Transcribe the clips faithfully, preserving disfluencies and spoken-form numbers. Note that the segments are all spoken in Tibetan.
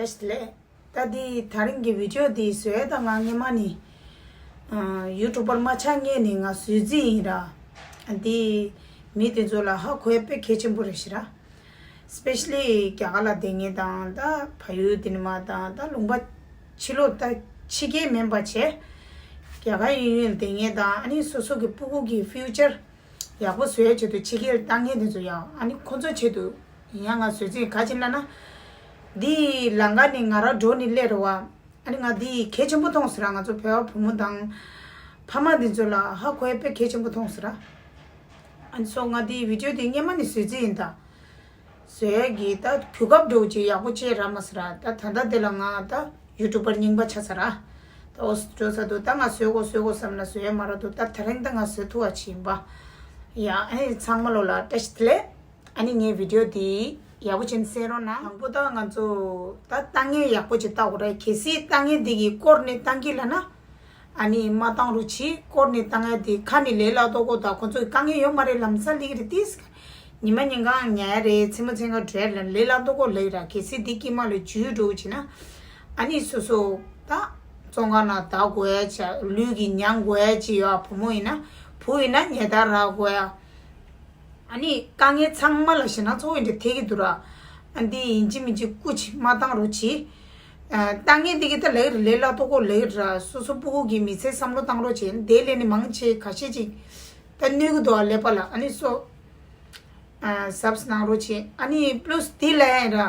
བཀྲ་ཤིས་བདེ་ལེགས། ད་འདི་ད་རིང་གི་བི་ཌིའོ་འདི་བཟོས་ད་ང་སྔོན་མ་ནས་ཨ་ཡུ་ཊུབ་པར་མ་ཆགས་སྔོན་ནས་ང་བཟོ་རྩིས་ཡིན་ར། ཨ་འདི་མི་དེ་ཚོ་ལ་ཧ་གོ་ཡ་དཔེ་གལ་ཆེན་པོ་རེད་ཤི་ར། སི་པེ་ཤ་ལི་རྒྱ་གར་ལ་བསྡད་མཁན་དང་ད་བལ་ཡུལ་དེ་ནས་མ་དང་ད་ལུང་པ་ཕྱི་ལོགས་ད་ཕྱི་རྒྱལ་མིན་པ་བྱས། རྒྱ་གར་ཡུལ་ཡུལ་བསྡད་མཁན་དང་ཨ་ནི་སོ་སོ་གི་སྤུ་གུ་གི་ཕིའུ་ཅར་ཡག་པོ་བཟོ་ཡ་ཆེད་དུ་ཕྱི་རྒྱལ་བཏང་མཁན་དེ་ཚོ་ཡང་ཨ་ནི་ཁོ་ཚོ་ཆེད་དུ་ཡང་ང་བཟོ་རྩིས་ག་ཅིག་ལབ་ན། འདི་ལམ་ཁ་ནས་ང་རང་འགྲོ་ནས་སླེབས་རེད་བ། ཨ་ནི་ང་འདི་གལ་ཆེན་པོ་མཐོང་ཟེར་ར། ང་ཚོ་བོད་པ་བུ་མོ་དང་ཕ་མ་འདི་ཚོ་ལ་ཧ་གོ་ཡ་དཔེ་གལ་ཆེན་པོ་མཐོང་ཟེར་ར། ཨ་ནི་སོ་ང་འདི་བི་ཌིའོ་འདི་སྔོན་མ་ནས་བཟོ་རྩིས་ཡིན་ད། བཟོ་ཡ་གི་ད་གོ་སྐབས་འདྲ་བོ་ཅིག་ཡག་པོ་ཅིག་རག་མ་སོང་ར། ད་ད་ལྟ་དེ་ལ་ང་ད་ཡུ་ཊུབ་པར་རྙིང་པ་ཆགས་ཚར་ར། ད་འོ་འགྲོ་ཚར་འདུག་ད་ང་བཟོ་དགོས་བཟོ་དགོས་བསམ་ན་བཟོ་ཡ་མ་རག་འདུག་ད་དེ་རིང་ད་ང་བཟོ་ཐུབ་པ་ཅིག་ཡིན་པ། ཡ་ཨ་ནི་ཚང་མ་ལོ་ལ་བཀྲ་ཤིས་བདེ་ལེགས། ཨ་ནི་ངའི་བི་ཌིའོ་འདི་ཡག་པོ་བྱས་ནས་གསན་རོགས་གནང་། དང་པོ་ད་ང་ཚོ་ད་ལྟ་ངན་ཡག་པོ་ཅིག་ལྟ་དགོས་རེད། གལ་སྲིད་ལྟ་ངན་འདི་གི་སྐོར་ནས་བཏང་གི་ལབ་ན། ཨ་ནི་མ་བཏང་རོགས་གྱིས། སྐོར་ནས་བཏང་ཡ་དེ་ཁ་ནས་ལས་སླ་ཏོག་ཏོ་དང་ཁོ་ཚོ་གི་དཀའ་ངལ་ཡོད་མ་རེད། ལམ་སང་སླེབས་ཀྱི་རེད་དེ། ཉི་མ་ཉིན་གང་ཉལ་ཡ་རེད། མཚན་མོ་མཚན་གང་འགྲོ་ཡ་རེད། ལས་སླ་ཏོག་ཏོ་ལས་ར། གལ་སྲིད་འདི་དཀྱིལ་མ་ལ་འཇུས་འགྲོ་བྱས་ན། ཨ་ནི་སོ་སོ་ད་བཙོན་ཁང་ནང་བསྡད་དགོས་ཡ་ཆགས། ལུས་ཀྱིས་མྱང་དགོས་ཡ་ཅིག་ཡོད། བུ་མོ་ཡིན་ན། བུ་ཡིན་ན་ཉལ་ཐ་རག་དགོས་ཡ། ཨ་ནི་དཀའ་ངལ་ཚང་མ་ལ་ཞེད་སྣང་ཚ་པོ་འདྲ་ཐེབས་ཀྱི་འདུག་ར། ཨ་འདི་ཡིན་གཅིག་མིན་གཅིག་སྐུ་མཁྱེན་མ་བཏང་རོགས་གྱིས། ཨ་ལྟ་ངན་འདི་གི་ད་ལས་རེད། ལས་སླ་ཏོག་ཏོ་ལས་རེད་ར། སོ་སོ་སྤུ་གུ་གི་མི་ཚེ་བསམ་བློ་བཏང་རོགས་བྱེད། འདིར་སླེབས་ནས་མང་ཆེ་ཁ་ཤས་ཅིག་ད་གནོད་ཀྱི་འདུག་ཨ། ཀླད་པ་ལ་ཨ་ནི་སོ་ཨ་གཟབ་གནང་རོགས་བྱེད། ཨ་ནི་པླུ་སི་འདི་ལ་ཡང་ར།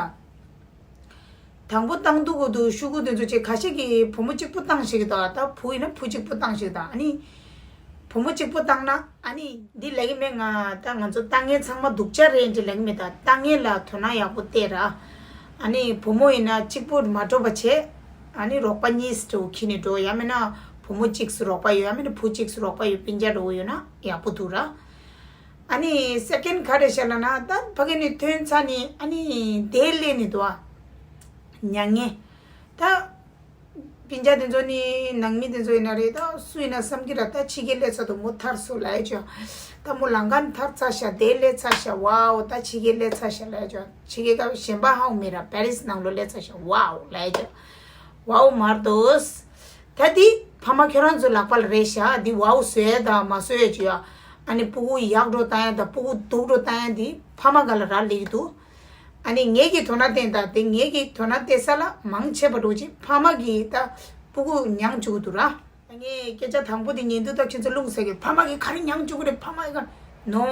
དང་པོ་བཏང་འདུག་གོ་འདུག་ཤོག་གུ་དེ་ཚོ་ཅིག་ཁ་ཤས་ཀྱིས་བུ་མོ་གཅིག་པུ་བཏང་ཤེས་ཀྱི་འདུག་ད་བུ་ཡིན་ན་བུ་གཅིག་པུ་བཏང་ཤེས་ཀྱི་འདུག་ཨ་ནི་བུ་མོ་གཅིག་པུ་བཏང་ན་ཨ་ནི་འདི་ལབ་ཀྱི་མེད། ང་ད་ང་ཚོ་ལྟ་ངན་ཚང་མ་སྡུག་ཅག་རེད་འདྲ་ལབ་ཀྱི་མེད། ད་ལྟ་ངན་ལ་དོ་སྣང་ཡག་པོ་བལྟས་ར། ཨ་ནི་བུ་མོ་ཡིན་ན་གཅིག་པུ་མ་འགྲོ་བ་བྱས། ཨ་ནི་རོགས་པ་གཉིས་འདྲ་བོ་ཁྱེར་ནས་འགྲོ། ཡང་མིན་ན་བུ་མོ་གཅིག་སུ་རོགས་པ་ཡོད། ཡང་མིན་ན་བུ་གཅིག་སུ་རོགས་པ་ཡོད། སྤུན་ཀྱག་འདྲ་བོ་ཡོད་ན་ཡག་པོ་འདུག་ར། ཨ་ནི་སེ་ཀེན་ག་རེ་བྱས་ལབ་ན། ད་ཕ་གི་ནས་ཐོན་ཚར་ནས་ཨ་ནི་འདིར་སླེབས་ནས་འདུག་ཨ། མྱ་ངན། ད་སྤུན་ཀྱག་དེ་ཚོ་ནི་ནང་མི་དེ་ཚོ་ཡིན་ན་རེད། ད་སུ་ཡིན་ན་བསམ་གྱི་ར། ད་ཕྱི་རྒྱལ་སླེབས་ཚར་འདུག་མོ་ཐར་སོང་ལབ་ཡ་ཅོ། ད་མོ་ལམ་ཁ་ནས་ཐར་ཚར་ཤག་འདིར་སླེབས་ཚར་ཤག་ཝའོ། ད་ཕྱི་རྒྱལ་སླེབས་ཚར་ཤག་ལབ་ཡ་ཅོ། ཕྱི་རྒྱལ་ག་གཞན་པ་ཧ་གོ་མེད་ར། པེ་རི་སི་ནང་ལོགས་སླེབས་ཚར་ཤག་ཝའོ་ལབ་ཡ་ཅོ། ཝའོ་མ་རེད་དོ། ད་འདི་ཕ་མ་ཁྱོད་རང་ཚོའི་ལག་པ་ལ་རེད་ཤག་འདི་ཝའོ་བཟོ་ཡ་དང་མ་བཟོ་ཡ་ཅིག་ཡོད། ཨ་ནི་སྤུ་གུ་ཡག་འགྲོ་བཏང་ཡ་དང་སྤུ་གུ་སྡུག་འགྲོ་བཏང་ཡ་འདི་ཕ་མ་སྒང་ལ་རག་ལས་ཀྱི་འདུག་ཨ་ནི་ངེད་ཀྱིས་དོ་སྣང་བསྟན་ད། དེ་ངེད་ཀྱིས་དོ་སྣང་བསྟན་ས་ལ་མང་ཆེ་བ་འགྲོ་ཅིག་ཕ་མ་གིས་ད་སྤུ་གུ་མྱང་བཅུག་གི་འདུག་ར། ངས་སྐད་ཆ་དང་པོ་དེ་ཉན་དུས་ད་ཁྱེད་ཚོ་རླུང་ཟ་གི། ཕ་མ་གིས་ག་རེ་མྱང་བཅུག་གི་རེད། ཕ་མ་གིས་ག་ནོ།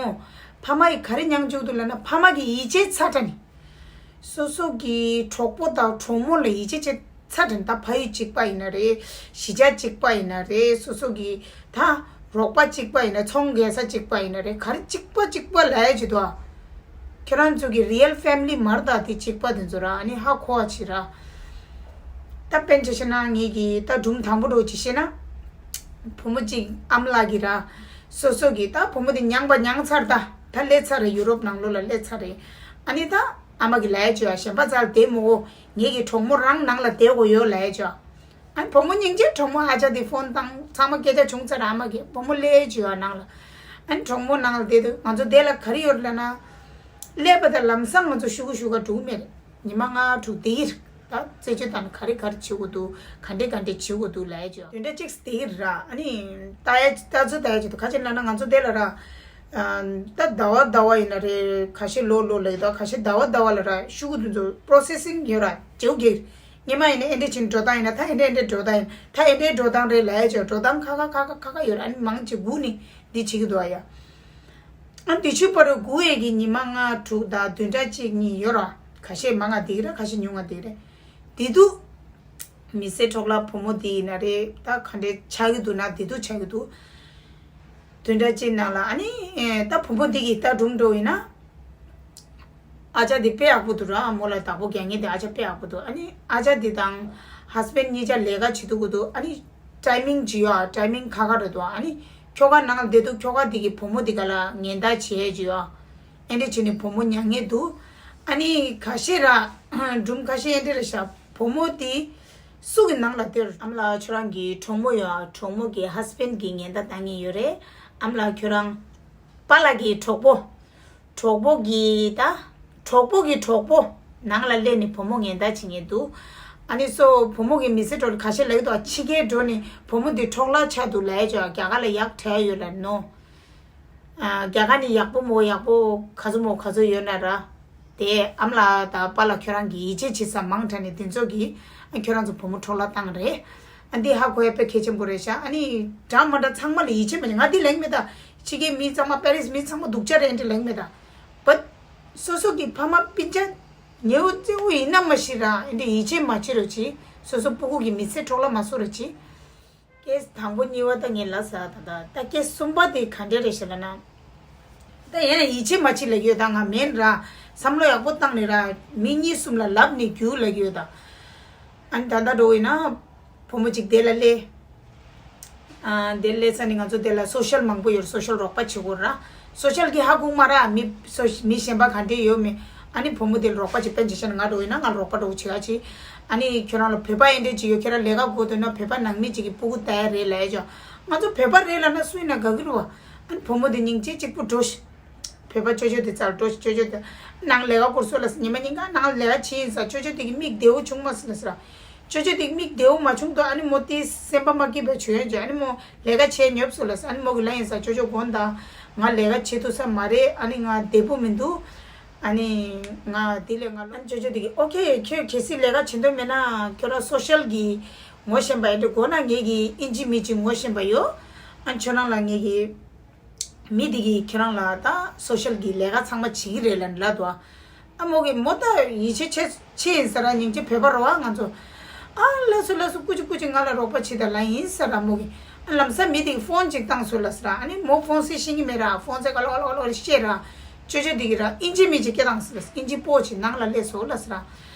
ཕ་མ་གིས་ག་རེ་མྱང་བཅུག་འདུག་ལབ་ན། ཕ་མ་གིས་ཡིད་ཆེས་ཚ་དྲགས་ནས། སོ་སོ་གི་གྲོགས་པོ་དང་གྲོགས་མོ་ལ་ཡིད་ཆེས་བྱེད་ཚ་དྲགས་ནས། ད་ཕ་ཡུལ་གཅིག་པ་ཡིན་ན་རེད། གཞིས་ཆགས་གཅིག་པ་ཡིན་ན་རེད། སོ་སོ་གི་ད་རོགས་པ་གཅིག་པ་ཡིན་ན། ཚོང་རྒྱག་ས་གཅིག་པ་ཡིན་ན་རེད། ག་རེ་གཅིག་པ་གཅིག་པ་ལབ་ཡ་ཅིག་འདུག་ཨ། ཁྱེད་རང་ཚོ་གི་རི་ཡལ་ཕེ་མི་ལི་མ་རེད་ད། དེ་གཅིག་པ་དེ་ཚོ་ར། ཨ་ནི་ཧ་གོ་བ་བྱེད་ར། ད་དཔེར་ན་ཆ་བཞག་ན་ངེད་ཀྱི་ད་སྒྲུང་དང་པོ་འདྲ་བོ་ཅིག་བཤད་ན། བུ་མོ་གཅིག་ཨ་མ་ལགས་ཀྱིས་ར། སོ་སོ་གི་ད་བུ་མོ་དེ་མྱངས་པ་མྱངས་ཚར། ད་ད་སླེབས་ཚར་རེད། ཡུ་རོབ་ནང་ལོགས་ལ་སླེབས་ཚར་རེད། ཨ་ནི་ད་ཨ་མ་གིས་ལབ་ཡ་ཅིག་ཡོད། གཞན་པ་རྩ་ལ་བསྡད་མི་དགོས། ངེད་ཀྱི་གྲོགས་མོ་རང་ནང་ལ་བསྡད་དགོས་ཡོད་ལབ་ཡ་ཅིག་ཡོད། ཨ་ནི་བུ་མོ་སྙིང་རྗེ། གྲོགས་མོ་ཨ་ཅག་དེ་ཕོན་བཏང་། ཚང་མ་སྐད་ཆ་བྱུང་ཚར། ཨ་མ་གིས་བུ་མོ་སླེབས་ཅིག་ཡོད་ནང་ལ། ཨ་ནི་གྲོགས་མོ་ནང་ལ་བསྡད་དུས་ང་ཚོ་འདི་ལ་ག་རེ་ཡོད་ལབ་ན། སླེབས་པ་དང་ལམ་སང་ང་ཚོ་ཤོག་གུ་ཤོག་ག་འགྲོ་གི་མེད། ཉི་མ་ལྔ་དྲུག་བསྡད་ཀྱི་རེད། ད་རྩད་གཅོད་དང་ག་རེ་ག་རེ་བྱེད་དགོས་འདུག་ག་འདྲས་ག་འདྲས་བྱེད་དགོས་འདུག་ལབ་ཡ་ཅིག་ཡོད། བདུན་ཕྲག་གཅིག་བསྡད་ཀྱི་རེད་ར། ཨ་ནི་ལྟ་ཡ་ལྟ་ཚུལ་ལྟ་ཡ་ཅིག་འདུག་ག་རེ་ལབ་ན་ང་ཚོ་འདི་ལ་ར། ཨ་ད་ཟླ་བ་ཟླ་བ་ཡིན་ན་རེད། ཁ་ཤས་ལོ་ལོ་ལབ་ཀྱི་འདུག་ཁ་ཤས་ཟླ་བ་ཟླ་བ་ལ་ར་ཤོག་གུ་དེ་ཚོ་པོ་རོ་སེ་སིང་ཡོད་ར། བྱེད་དགོས་ཀྱི་རེད། སྔོན་མ་ཡིན་ན་ཨེ་འདྲས་བྱས་ནས་འགྲོ་སྟངས་ཡིན་ན། ད་ཨེ་འདྲས་ཨེ་འདྲས་འགྲོ་སྟངས་ཡིན། ད་ཨེ་འདྲས་འགྲོ་སྟངས་རེད་ལབ་ཡ་ཅིག་ཡོད། འགྲོ་སྟངས་ཁ་ཁ་ཁ་ཁ་ཁ་ཁ་ཡོད་ར། ཨ་ནི་མང་ཆེ་སྒུག་ནས་འདི་བྱེད་ཀྱི་འདུག་ཨ་ཡ། ཨ་དེ་ཕྱི་པར་སྒུག་ཡས་ཀྱི་ཉི་མ་ལྔ་དྲུག་དང་བདུན་ཕྲག་གཅིག་གཉིས་ཡོད་ར། ཁ་ཤས་མང་ང་བསྡད་ཀྱི་རེད། ཁ་ཤས་ཉུང་ང་བསྡད་ཀྱི་རེད། དེ་དུས་མི་ཚེ་འཕྲོ་བརླག་བུ་མོ་དེ་ཡིན་ན་རེད། ད་ག་འདྲས་ཆགས་ཀྱི་འདུག་ན་དེ་དུས་ཆགས་ཀྱི་འདུག་བདུན་ཕྲག་གཅིག་ནང་ལ་ཨ་ནི་ད་བུ་མོ་འདི་གི་ད་སྒྲུང་འདྲ་བོ་ཡིན་ན། ཨ་ཅག་འདི་དཔེ་ཡག་པོ་འདུག་ར། མོ་ལ་བདག་པོ་རྒྱག་མཁན་དེ་ཨ་ཅག་དཔེ་ཡག་པོ་འདུག་ཨ་ནི་ཨ་ཅག་འདི་དང་ཧས་བྷེན་ཌི་གཉིས་ཆ་ལས་ཀ་བྱེད་ཐུབ་ཀྱི་འདུག་ཨ་ནི་ཊའི་མིང་ཅིག་ཡོད་ཨ། ཊའི་མིང་ཁག་ཁག་རེད་འདུག་ཨ་ནི་ཁྱོ་ག་ནང་ལ་བསྡད་དུས་ཁྱོ་ག་འདི་གི་བུ་མོ་འདི་ག་ལ་ངན་བསྟག་བྱེད་ཡས་ཅིག་ཡོད་ཨ། ཨེ་འདྲས་བྱས་ནས་བུ་མོ་མྱ་ངན་འདུག་ཨ་ནི་ཁ་ཤས་ར་སྒྲུང་ཁ་ཤས་ཨེ་འདྲས་རེད་ཤག་བུ་མོ་དེ་སུ་གི་ནང་ལ་སྡོད། ཨ་མ་ལགས་ཁྱོད་རང་གི་གྲོགས་མོ་ཡོད་ཨ། གྲོགས་མོ་གི་ཧས་བྷེན་ཌི་གིས་ངན་བསྟག་བཏང་མཁན་ཡོད་རེད། ཨ་མ་ལགས་ཁྱོད་རང་པཱ་ལགས་ཀྱི་གྲོགས་པོ། གྲོགས་པོ་གི་ད། གྲོགས་པོ་གི་གྲོགས་པོ། ནང་ལ་སླེབས་ནས་བུ་མོ་ངན་བསྡད་བྱེད་མཁན་འདུག་ཨ་ནི་སོ་བུ་མོ་གི་མི་ཚེ་གྲོགས་ཁ་ཤས་ལབ་ཀྱི་འདུག་ཕྱི་རྒྱལ་འགྲོ་ནས་བུ་མོ་འདི་འཕྲོག་བརླག་ཆགས་འདུག་ལབ་ཡ་ཅིག་རྒྱ་གར་ལ་ཡག་དྲག་ཡོད་ལབ་ནོ། རྒྱ་གར་ནི་ཡག་པོ་མོ་ཡག་པོ་ག་ཚོད་མོ་ག་ཚོད་ཡོད་ན་ར། དེ་ཨ་མ་ལགས་དང་པཱ་ལགས་ཁྱོད་རང་གིས་ཡིད་ཆེས་བྱེད་ས་མང་དྲགས་ནས་དེ་ཚོ་གིས་ཨ་ཁྱོད་རང་ཚོ་བུ་མོ་འཕྲོག་བརླག་བཏང་རེད། ཨ་འདི་ཧ་གོ་ཡ་དཔེ་གལ་ཆེན་པོ་རེད་ཤག་ཨ་ནི་འདྲ་མ་འདྲ་ཚང་མ་ལ་ཡིད་ཆེས་མ་བྱེད། ང་འདི་ལབ་ཀྱི་མེད་ད། ཕྱི་རྒྱལ་མི་ཚང་མ་པེ་རིས་མི་ཚང་མ་སྡུག་ཅག་རེད་འདི་ལབ་ཀྱི་མེད་ད། བཊ་སོ་སོ་གི་ཕ་མ་སྤུན་ཀྱག་ཉེ་བོ་བཙན་བོ་ཡིན་ན་མ་ཤི་ར་ཨ་འདི་ཡིད་ཆེས་མ་བྱེད་རོགས་གྱིས། སོ་སོ་སྤུ་གུ་གི་མི་ཚེ་འཕྲོག་བརླག་མ་བཟོ་རོགས་གྱིས། ཀེས་དང་པོ་གཉིས་པ་ད་ངས་ལབ་ཚར་ད་ད་ད་ཀེས་གསུམ་པ་དེ་ག་འདྲ་རེད་ཤག་ལབ་ན། ད་ཡང་ཡིད་ཆེས་མ་བྱེད་ལབ་ཀྱི་ཡོད་ད། ང་མིན་ར་བསམ་བློ་ཡག་པོ་བཏང་ནས་ར་མི་གཉིས་གསུམ་ལ་ལབ་ནས་རྒྱུགས་ལབ་ཀྱི་ཡོད་ད། ཨ་ནི་ད་ལྟ་འགྲོ་ཡིན་ན་བུ་མོ་གཅིག་དེ་ལ་སླེབས། ཨ་དེ་སླེབས་ཚར་ནས་ང་ཚོ་དེ་ལ་སོ་ཤལ་མང་པོ་ཡོད། སོ་ཤལ་རོགས་པ་བྱེད་དགོས་ར། སོ་ཤལ་གྱིས་ཧ་གོ་མ་ར་མི་སོ་མི་གཞན་པ་ག་འདྲས་ཡོད་མེད། ཨ་ནི་བུ་མོ་དེ་ལ་རོགས་པ་བྱེད་དཔེ་བྱེད་ཤེས་ན། ང་འགྲོ་ཡིན་ན་ང་ལ་རོགས་པ་འགྲོ་བྱེད་ཡ་བྱེད། ཨ་ནི་ཁྱོད་རང་ལ་བོད་པ་ཨེ་འདྲས་ཅིག་ཡོད། ཁྱོད་རང་ལས་ཀ་དགོས་འདུག་ན་བོད་པ་ནང་མི་ཅིག་གི་སྤུ་གུ་ལྟ་ཡ་རེད་ལབ་ཡ་ཅོ། ང་ཚོ་བོད་པ་རེད་ལབ་ན་སུ་ཡིན་ན་དགའ་གི་རེད་བ། ཨ་ནི་བུ་མོ་དེ་སྙིང་རྗེ་གཅིག་པུ་འགྲོ་ཤི། བོད་པ་ཅོ་ཅོ་དེ་རྩར་འགྲོ་ཤི། ཅོ་ཅོ་དེ་ནང་ལས་ཀ་སྐོར་སོ་ལ་ཉི་མ་གཉིས་ཀ་ནང་ལས་ཀ་བྱེད་ཡིན་ས། ཅོ་ཅོ་དེ་གི་མིག་བདེ་བོ་བྱུང་མ་སོང་ལ་ཟེར། ཅོ་ཅོ་དེ་གི་མིག་བདེ་བོ་མ་བྱུང་དུས་ཨ་ནི་མོ་དེ་སེམས་པ་མ་སྐྱིད་པ་བྱུང་ཡོད་ཅོ། ཨ་ནི་མོ་ལས་ཀ་བྱས་ཉོབ་སོ་ལ་ཟེར། ཨ་ནི་མོ་གི་ལ་ཡིན་ས་ཅོ་ཅོ་དགོངས་དག་ང་ལས་ཀ་བྱེད་ཐུབ་ས་མ་རེད། ཨ་ནི་ང་བདེ་པོ་མི་འདུག་ཨ་ནི་ང་དེ་ལས་ང་ལ་ཅོ་ཅོ་དེ་གི་ཨོ་ཁེ་ཁྱོད་གལ་སྲིད་ལས་ཀ་བྱེད་འདོད་མེད་ན་ཁྱོད་རང་སོ་ཤལ་གི་ངོ་ཤེས་པ་ཡིན་དུས་དགོས་ན་ངེད་ཀྱི་ཨིན་ཇི་མི་གཅིག་ངོ་ཤེས་པ་ཡོད། ཨ་ཁྱོད་རང་ལ་ངེད་ཀྱི་མི་དེ་གིས་ཁྱེད་རང་ལ་ད་སོ་ཤལ་གྱི་ལས་ཀ་ཚང་མ་བྱེད་ཀྱི་རེད་ལབ་ལབ་འདུག་ཨ་མོ་གིས་མོ་ད་ཡིད་ཆེས་ཆེ་ཆེ་ཡིན་ས་ར། སྙིང་རྗེ་བོད་པ་རེད་བ་ང་ཚོ། ཨ་ལགས་སོ་ལགས་སོ་སྐུ་མཁྱེན་སྐུ་མཁྱེན་ང་ལ་རོགས་པ་བྱེད་ད་ལབ་ཡིན་ས་ར་མོ་གིས། ཨ་ལམ་སང་མི་དེ་གིས་ཕོན་ཅིག་བཏང་སོང་ལབ་ས་ར། ཨ་ནི་མོ་ཕོན་སེ་ཤེས་ཀྱི་མེད་ར། ཕོན་སེ་ག་ལོ་ལོ་ལོ་བཤད་ར། ཅོ་ཅོ་དེ་གིས་ར་ཨིན་ཇི་མི་ཅིག་སྐད་བཏང་སོང་ལབ། ཨིན་ཇི་པོ་ཅིག་ནང་ལ་སླེབས་སོང་ལབ་ས་ར།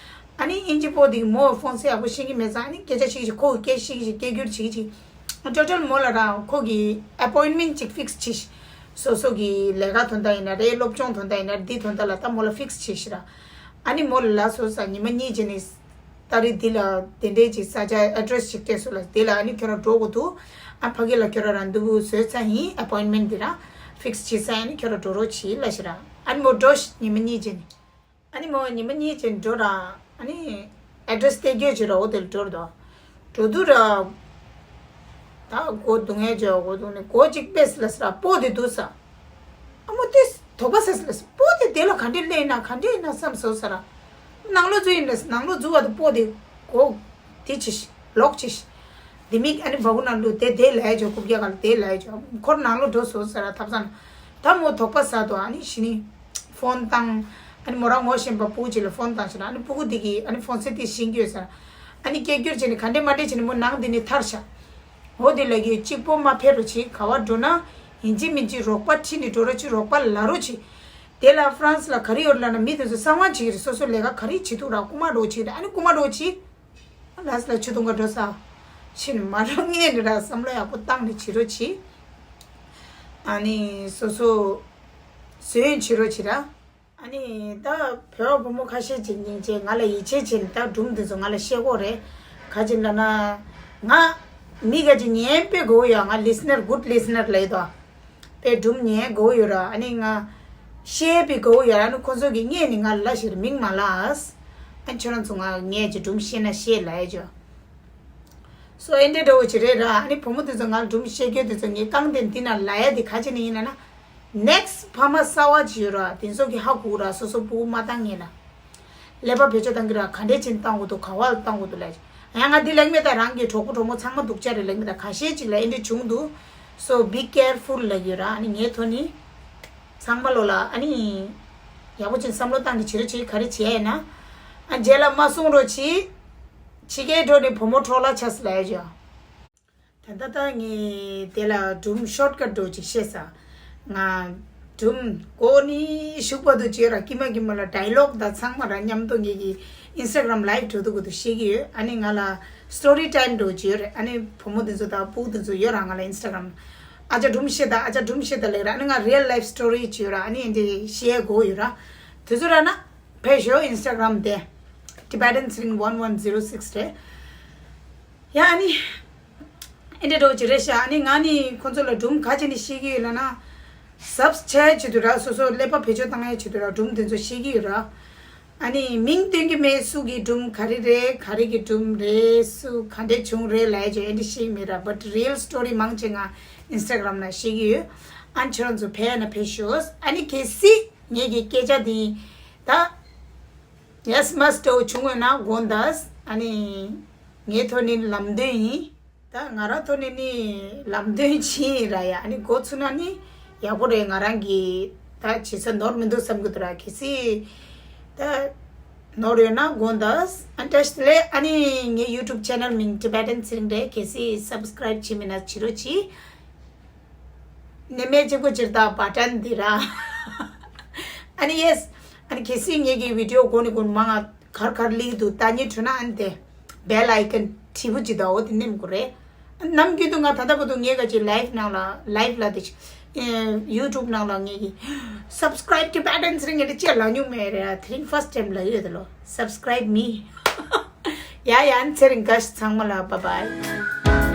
ཨ་ནི་ཨིན་ཇི་པོ་དེ་གིས་མོ་ཕོན་སེ་ཡག་པོ་ཤེས་ཀྱི་མེད་ཙང་ཨ་ནི་སྐད་ཆ་བཤད་ཀྱི་ཅིག་ཁོ་གིས་སྐད་བཤད་ཀྱི་ཅིག་སྐད་སྒྱུར་བྱེད་ཀྱི་ཅིག་ཅོ་ཅོ་མོ་ལ་ར་ཁོ་གིས་ཨེ་པོའིན་མེན་ཊི་ཅིག་ཕིག་སི་བྱས་ཤིག་སོ་སོ་གི་ལས་ཀ་དོན་དག་ཡིན་ན་རེད། སློབ་སྦྱོང་དོན་དག་ཡིན་ན་རེད། འདི་དོན་དག་ལ་ད་མོ་ལ་ཕིག་སི་བྱས་ཤིག་ར། ཨ་ནི་མོ་ལ་ལབ་སོང་ས་ཉི་མ་གཉིས་རྗེས་ནས་ཏ་རིག་འདི་ལ་དེ་འདྲའི་ཅིག་ས་ཆ་ཨེ་ཌི་རེ་སི་ཅིག་སྤྲད་སོང་ལབ། དེ་ལ་ཨ་ནི་ཁྱོད་རང་འགྲོ་དགོས་འདུག་ཨ་ཕ་གི་ལ་ཁྱོད་རང་རན་དུ་བཟོས་ཚར་ཡིན། ཨེ་པོའིན་མེན་ཊི་འདི་ར་ཕིག་སི་བྱས་ཚར་ཡིན། ཨ་ནི་ཁྱོད་རང་འགྲོ་རོགས་བྱེད་ལབ་ཤིག་ར། ཨ་ནི་མོ་འགྲོ་ཤིག་ཉི་མ་གཉིས་རྗེས་ནས། ཨ་ནི་མོ་ཉི་མ་གཉིས་རྗེས་འགྲོ་ར། ཨ་ནི་ཨེ་ཌི་རེ་སི་སྟེར་རྒྱུ་བྱེད་ར། འོ་དེ་ལ་འགྲོ་ར་འདུག་འགྲོ་དུས་ར། ད་སྒོ་རྡུང་ཡས་བྱས། སྒོ་རྡུང་ནས་སྒོ་གཅིག་ཕྱེས་ལབ་ས་ར་སྤོ་དེ་འདུག་ས། ཨ་མོ་དེ་དོགས་པ་ཟ་ས་ལབ་ས། སྤོ་དེ་དེ་ལ་ག་འདྲས་སླེབས་ཡིན་ན་ག་འདྲས་ཡིན་ན་བསམ་སོང་ས་ར། ནང་ལོགས་འཛུལ་ཡིན་ལབ་ས། ནང་ལོགས་འཛུལ་བ་དེ་སྤོ་དེ་སྒོ་དེ་བྱས་ཤིག་ལོག་བྱས་ཤིག་དེ་མིག་ཨ་ནི་བ་གུ་ནང་ལུ་དེ་དེ་ལབ་ཡས་བྱས། རྐུབ་བཀྱག་ག་ལ་དེ་ལབ་ཡས་བྱས། ཁོ་རང་ནང་ལོགས་འགྲོ་སོང་ས་ར་ཐབ་ཚང་ནང་། ད་མོ་དོགས་པ་ཟ་འདུག་ཨ་ནི་གཞི་ནས་ཕོན་བཏང་། ཨ་ནི་མོ་རང་ངོ་ཤེས་པ་སྤུ་གུ་ཅིག་ལ་ཕོན་བཏང་ཤག་ར། ཨ་ནི་སྤུ་གུ་དེ་གིས་ཨ་ནི་ཕོན་སེ་དེ་ཤེས་ཀྱི་ཡོད་ས་ར། ཨ་ནི་སྐད་སྒྱུར་བྱས་ནས་ག་འདྲས་མ་འདྲས་བྱས་ནས་མོ་ནང་དེ་ནས་ཐར་ཤག་འོ་དེ་ལབ་ཀྱི་ཡོད། གཅིག་པོ་མ་ཕེབས་རོགས་བྱེད། ག་པར་འགྲོ་ན་ཡིན་གཅིག་མིན་གཅིག་རོགས་པ་ཁྲིད་ནས་འགྲོ་རོགས་བྱེད། རོགས་པ་ལབ་རོགས་བྱེད། དེ་ལ་ཧྥ་རན་སི་ལ་ག་རེ་ཡོད་ལབ་ན་མི་དེ་ཚོ་གསང་བ་བྱེད་ཀྱི་རེད། སོ་སོ་ལས་ཀ་ག་རེ་བྱེད་ཐུབ་ར་རྐུ་མ་འདྲ་བོ་བྱེད་ཀྱི་རེད། ཨ་ནི་རྐུ་མ་འདྲ་བོ་བྱེད། ལགས་སོ་ལགས་ཆུ་འཐུང་ག་འགྲོ་ས། ཕྱིན་མ་འགྲོ་སྔོན་ནས་ར་བསམ་བློ་ཡག་པོ་བཏང་ནས་བྱེད་རོགས་བྱེད། ཨ་ནི་སོ་སོ་བཟོ་ཡོན་བྱེད་རོགས་བྱེད་ར། ཨ་ནི་ད་བོད་བུ་མོ་ཁ་ཤས་ཅིག་སྙིང་རྗེ་ང་ལ་ཡིད་ཆེས་བྱས་ནས་ད་སྒྲུང་འདི་ཚོ་ང་ལ་བཤད་ཀྱི་ཡོད་རེད། ག་ཅི་ལབ་ན་ང་མི་ག་ཅིག་ཉན་དཔེ་དགའ་བོ་ཡོད། ང་ལི་སི་ནར་གུཌ་ལི་སི་ནར་ལབ་ཡོད་དོ། དཔེ་སྒྲུང་ཉན་དགའ་བོ་ཡོད་ར། ཨ་ནི་ང་བཤད་དཔེ་དགའ་བོ་ཡོད་ར། ཨ་ནི་ཁོ་ཚོ་གིས་སྔོན་ནས་ང་ལ་ལབ་ཤེར་མིང་མ་ལབ། ཨ་ཁྱོད་རང་ཚོ་ང་ངས་ཅིག་སྒྲུང་བཤད་ན་བཤད་ལབ་ཡ་ཅོ། སོ་ཨེ་འདྲས་འདྲ་བོ་ཅིག་རེད་ར། ཨ་ནི་བུ་མོ་དེ་ཚོ་ང་ལ་སྒྲུང་བཤད་རྒྱུ་དེ་ཚོ་ངས་རྐང་སྟེང་འདི་ན་ལབ་ཡ་དེ་ག་ཅི་ནས་ཡིན་ལབ་ན། ནེག་སི་ཕ་མ་གསར་བ་ཅིག་ཡོད་ར། དེ་ཚོ་གིས་ཧ་གོ་ར། སོ་སོ་སྤུ་གུ་མ་བཏང་སྔོན་ལ། ཀླད་པ་བེད་སྤྱོད་བཏང་གི་ར། ག་འདྲས་བྱས་ནས་བཏང་དགོས་འདུག་ག་བ་ལ་བཏང་དགོས་འདུག་ལབ་ཡ། ཡང་ང་འདི་ལབ་ཀྱི་མེད་ད། རང་གི་གྲོགས་པོ་གྲོགས་མོ་ཚང་མ་སྡུག་ཅག་རེད་ལབ་ཀྱི་མེད་ད། ཁ་ཤས་ཅིག་ལ་ཨེ་འདྲས་བྱུང་འདུག So be careful ལབ་ཀྱི་ཡོད་ར། ཨ་ནི་ངའི་ཐོག་ནས་ཚང་མ་ལོ་ལ་ཨ་ནི་ཡག་པོ་ཅིག་བསམ་བློ་བཏང་ནས་བྱེད་རོགས་བྱེད། ག་རེ་བྱེད་ཡ་ཡིན་ན་ཨ་རྗེས་ལ་མ་གསུང་རོགས་བྱེད། ཕྱི་རྒྱལ་འགྲོ་ནས་བུ་མོ་འཕྲོག་བརླག་ཆགས་སོང་ལབ་ཡ་ཅོ། ད་ལྟ་ད་ངས་དེ་ལ་སྒྲུང་ཤོར་ཀཊ་འདྲ་བོ་ཅིག་བཤད་ས། ང་སྒྲུང་གོ་ནི་ཤུག་པ་དུ་བྱས་ར། ཀྱི་མ་ཀྱི་མ་ལ་ཌའི་ལོག་དང་ཚང་མ་ར་མཉམ་དུ་ངེད་ཀྱི་ཨིན་སི་ཊ་གྷ་རམ་ལའིབ་འགྲོ་དུས་གོ་དུ་བཤད་ཀྱི་ཡོད། ཨ་ནི་ང་ལ་སི་ཊོ་རི་ཊའིམ་འདྲ་བོ་ཅིག་ཡོད་རེད། ཨ་ནི་བུ་མོ་དེ་ཚོ་དང་སྤུ་གུ་དེ་ཚོ་ཡོད་ར། ང་ལ་ཨིན་སི་ཊ་གྷ་རམ་ཨ་ཅག་སྒྲུང་བཤད་དང་ཨ་ཅག་སྒྲུང་བཤད་དང་ལབ་ར། ཨ་ནི་ང་རི་ཡལ་ལའིབ་སི་ཊོ་རི་ཅིག་ཡོད་ར། ཨ་ནི་འདི་བཤད་དགོས་ཡོད་ར། དེ་ཚོ་ར་ན་ཕེབས་ཤོག་ཨིན་སི་ཊ་གྷ་རམ་དེ་Tibetan Sling one one zero six རེད། ཡ་ཨ་ནི། ཨེ་འདྲ་འདྲ་བོ་ཅིག་རེད་ཤག་ཨ་ནི་ང་ནི་ཁོང་ཚོ་ལ་སྒྲུང་ག་ཅི་ནས་བཤད་ཀྱི་ཡོད་ལབ་ན། སབ་སི་ཆགས་ཆེད་དུ་ར། སོ་སོ་ཀླད་པ་བེད་སྤྱོད་བཏང་ཡའི་ཆེད་དུ་ར་སྒྲུང་དེ་ཚོ་བཤད་ཀྱི་ཡོད་ར། ཨ་ནི་མིང་སྟོན་གྱི་མེད། སུ་གི་སྒྲུང་ག་རེ་རེད། ག་རེ་གི་སྒྲུང་རེད། སུ་ག་འདྲས་བྱུང་རེད་ལབ་ཡ་ཅིག་ཨེ་འདྲ་ཤེས་ཀྱི་མེད་ར། But real story མང་ཆེ་ང་Instagram་ན་ཤེས་ཀྱི་ཡོད། ཨ་ནི་ཁྱེད་རང་ཚོ་ཕེབས་ན་ཕེབས་ཤོག་ཨ་ནི་གལ་སྲིད་ངེད་ཀྱི་སྐད་ཆ་འདི་ད་ཡས་མ་སྟོ་བྱུང་ཡོད་ན་དགོངས་དག་ཨ་ནི་ངའི་ཐོག་ནས་ལམ་སྟོན་ཡིན། ད་ང་རང་ཐོག་ནས་ནི་ལམ་སྟོན་བྱིན་ཡིན་ར། ཡ་ཨ་ནི་འགོ་ཚུགས་ན་ནི་ཡག་པོ་རེད། ང་རང་གི་ད་བྱེད་ས་ནོར་མི་འདུག་བསམ་གི་འདུག་ར། གལ་སྲིད་ད་ནོར་ཡོད་ན་དགོངས་དག་ཨ་བཀྲ་ཤིས་བདེ་ལེགས། ཨ་ནི་ངའི་YouTube channel མིང་Tibetan ཚེ་རིང་རེད། གལ་སྲིད་subscribe བྱེད་མེད་ན་བྱེད་རོགས་གྱིས། ནི་མེད་གཅིག་པོ་ཅིག་ད་button འདི་ར། ཨ་ནི་yes ཨ་ནི་གལ་སྲིད་ངེད་ཀྱི་video་གོ་ནི་གོ་ནི་མང་ང་གར་གར་ལིག་འདུག་ད་ཉི་དྲུ་ན་ཨ་ནི་དེ་bell icon བྲིས་པོ་ཅིག་ད་འོ་དེ་ནེམ་གོ་རེད། ནམ་རྒྱུན་དུ་ང་ད་ལྟ་བར་དུ་ངེད་ཀ་ཅིག་live ནང་ལ་live ལ་དེ་ཅིག་YouTube ནང་ལ་ངེད་ཀྱི་subscribe to Patterns རིང་ངེད་དེ་ཅེས་ལ་ཉུང་མེད་རེད། དེ་རིང་first time ལ་ཡོད་དེ་ལོ་subscribe me ཡ་ཡ་ཨ་ནི་ཚེ་རིང་དགའ་ཞིག་ཚང་མ་ལ་bye bye།